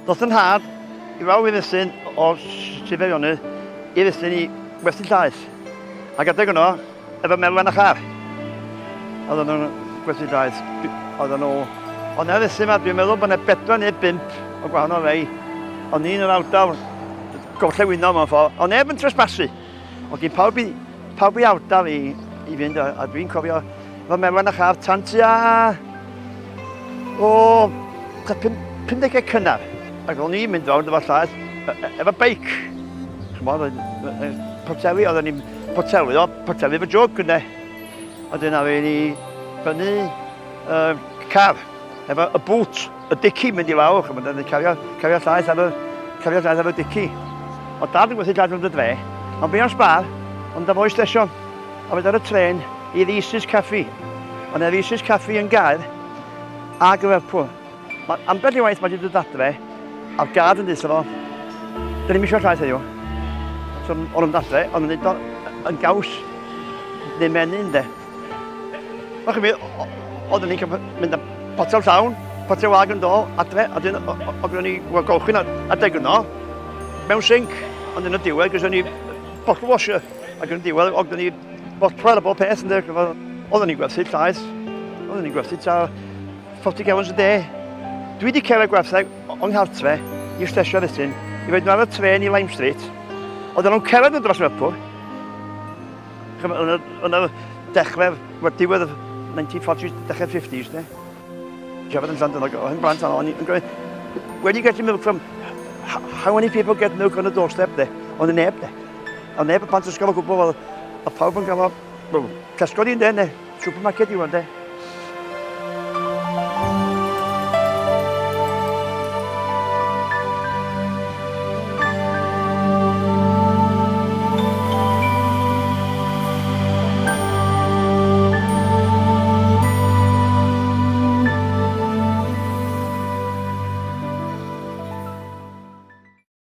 Ddoth 'y nhad i weld fi ddisgyn o Sir Feirionnydd i ddisgyn i werthu llaeth. Ac adeg yno, efo merlen a char. Oedden nhw'n gwerthu llaeth. Oedden nhw... Ond na ddisgyn yma, dwi'n meddwl bod yna bedwar neu bump o gwahanol rei. Ond un yn ardal gorllewinol mewn ffordd. Ond neb yn trespasu. Ond gyn pawb i, pawb i ardal i, i fynd, a, a dwi'n cofio efo merlen a char tan tua o, 50 cynnar. Ac o'n i'n mynd rownd efo llaeth, e, e, efo beic. Ch'mod, poteli, oedden ni'n poteli o, poteli efo jwg yna. A dyna fe ni fyny uh, car, efo y bwt, y dici mynd i lawr, ch'mod, oedden ni'n cario, cario llaeth ar y, cario llaeth ar y dici. O dad yn gwerthu llaeth rownd y dre, ond be o'n sbar, ond da fo'i stesion, a fynd ar y tren i Reese's Caffi. Ond e Reese's Caffi yn Gaer ag y Lerpwl. Mae ambell i waith mae wedi dod adre, a'r gad yn dweud fo, dyn ni'n misio llaeth heddiw. So o'n nhw'n adre, o'n nhw'n dweud yn gaws neu menyn de. Wel, chi'n mynd, oedden ni'n cael mynd â potel llawn, potel wag yn dol, adre, a dyn, oedd ni golchwyn adeg yno, mewn sinc, ond yn y diwedd, gyda ni bottle washer, ac yn y diwedd, oedd ni botler a bob peth, yn Oedden ni'n gwerthu llaeth, oedden ni'n gwerthu ta 40 gallons a day. Dwi wedi cerdded gwartheg o'n nghartre i'r stesion wedyn, i roed nhw ar y trên i Lime Street. Oedden nhw'n cerdded yn dros Lerpwl. Yn y dechrau, wel, diwedd y 1940s, dechrau 50s, de. Siarad yn Llandudno, o hyn blant, o'n i'n gofyn, where do you get your milk from? How many people get milk on the doorstep, de? Ond neb, de. Ond neb y plant ysgol o gwbl, oedd pawb yn gael o, Tesco di, de, neu supermarket i wan, de.